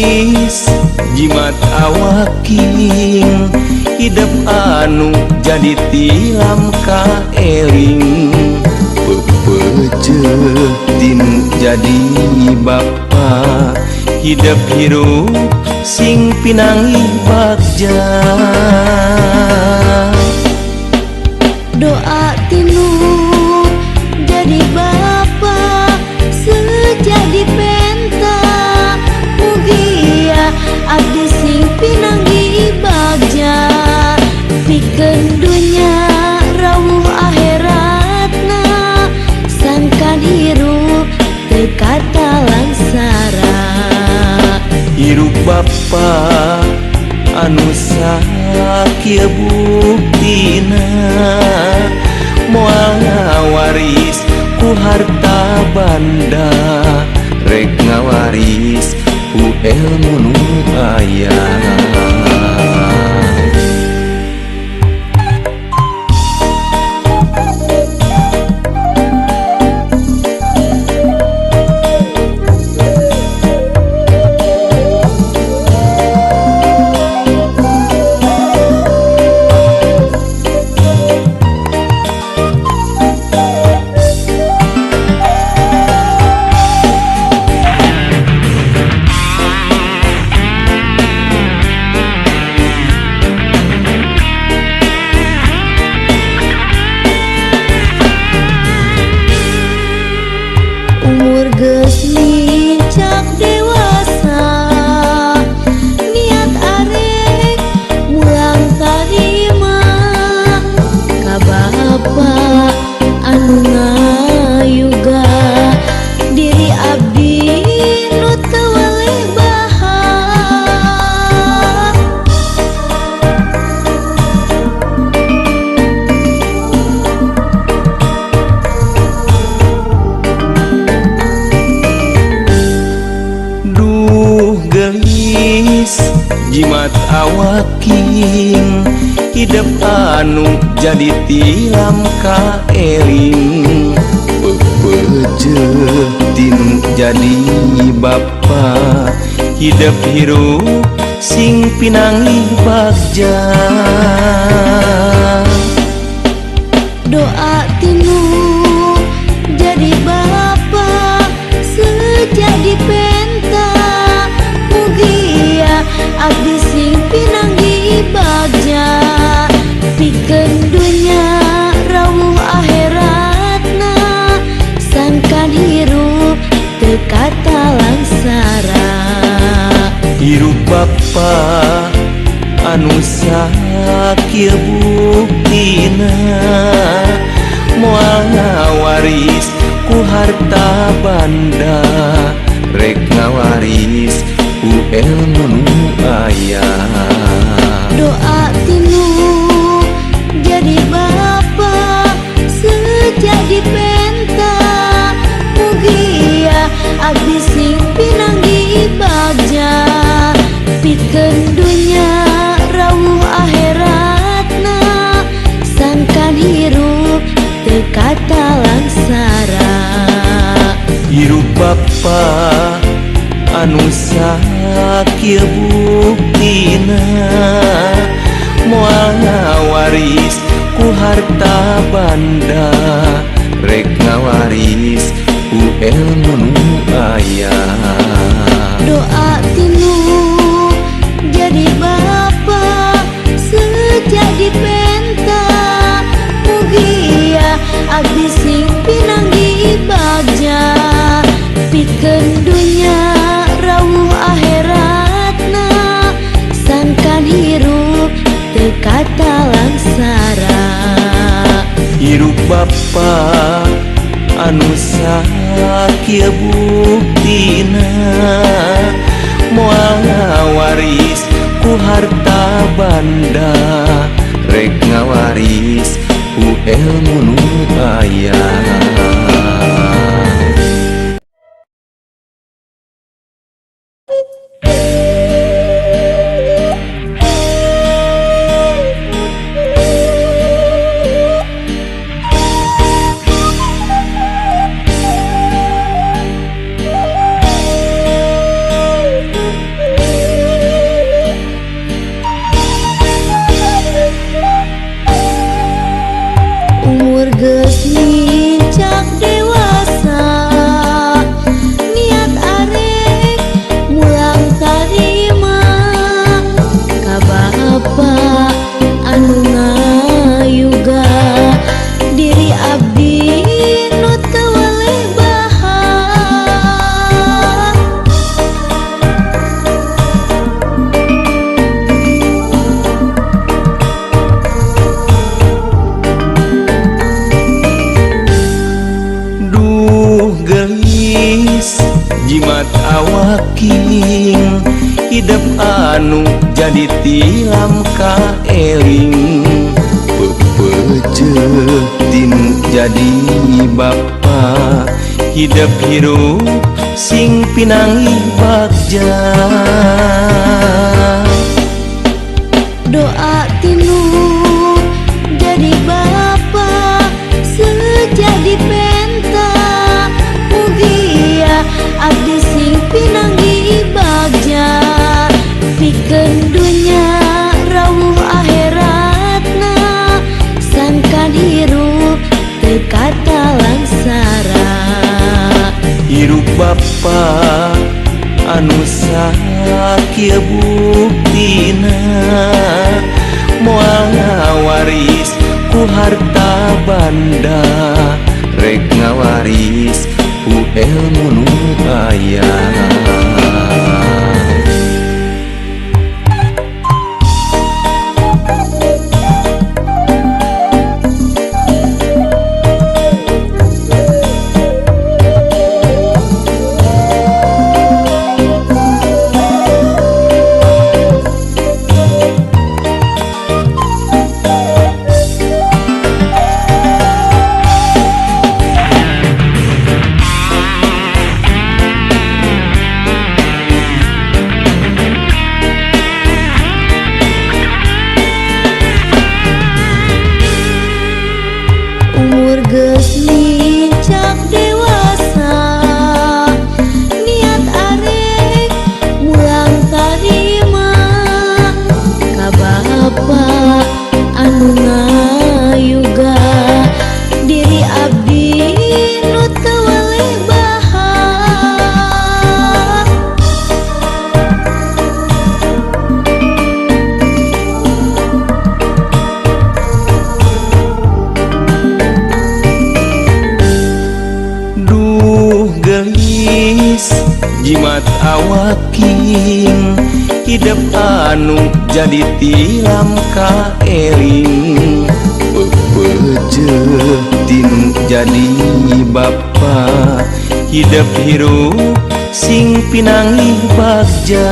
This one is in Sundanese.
Geulis jimat awaking hidup anu jadi tilam kaeling pepeuceuh tinu jadi bapa hidup hirup sing pinanggih bagja. Doa tinu jadi bapa sejadi penta mugia abdi sing pinanggih bagja pikeun dunya rawuh akhiratna sangkan hirup teu katalangsara. Hirup bapa anu sakieu buktina moal ngawaris ku harta banda rek ngawaris ku ilmu nu aya. Umur geus nincak dewasa niat arek mulang tarima ka bapa anu ngayuga diri abdi nu teu weleh bahak. Duh geulis jimat awaking hidup anu jadi tilam kaeling pepeuceuh tinu jadi bapa hidup hirup sing pinanggih bagja. Doa tinu jadi bapa sejadi penta mugia abdi sing pinanggih bagja pikeun dunya rawuh akhiratna sangkan hirup teu katalangsara. Hirup bapa anu sakieu buktina moal ngawaris ku harta banda rek ngawaris ku ilmu nu aya. Doa tinu jadi bapa sejadi penta mugia abdi sing pinanggih bagja pikeun dunya rawuh akhiratna sangkan hirup teu katalangsara. Hirup bapa anu sakieu buktina moal ngawaris ku harta banda rek ngawaris ku ilmu nu aya. Doa tinu jadi bapa sejadi penta mugia abdi sing pinanggih bagja pikeun dunya rawuh akhiratna sangkan hirup teu katalangsara. Hirup bapa anu sakieu buktina moal ngawaris ku harta banda rek ngawaris ku ilmu nu aya. Hidep anu jadi tilam kaeling Pepejeuh tinu jadi bapa Hidep hirup sing pinanggih bagja. Doa tinu jadi bapa sejadi penta mugia abdi sing pinanggih bagja pikeun dunya rawuh akhiratna sangkan hirup teu katalangsara. Hirup bapa anu sakieu buktina moal ngawaris ku harta banda rek ngawaris ku elmu nu aya. Umur geus nincak dewasa niat arek mulang tarima ka bapa anu ngayuga diri abdi nu teu weleh bahak. Duh gelis jimat awaking hidep anu jadi tilam kaeling Pepejeuh tinu jadi bapa Hidep hirup sing pinanggih bagja.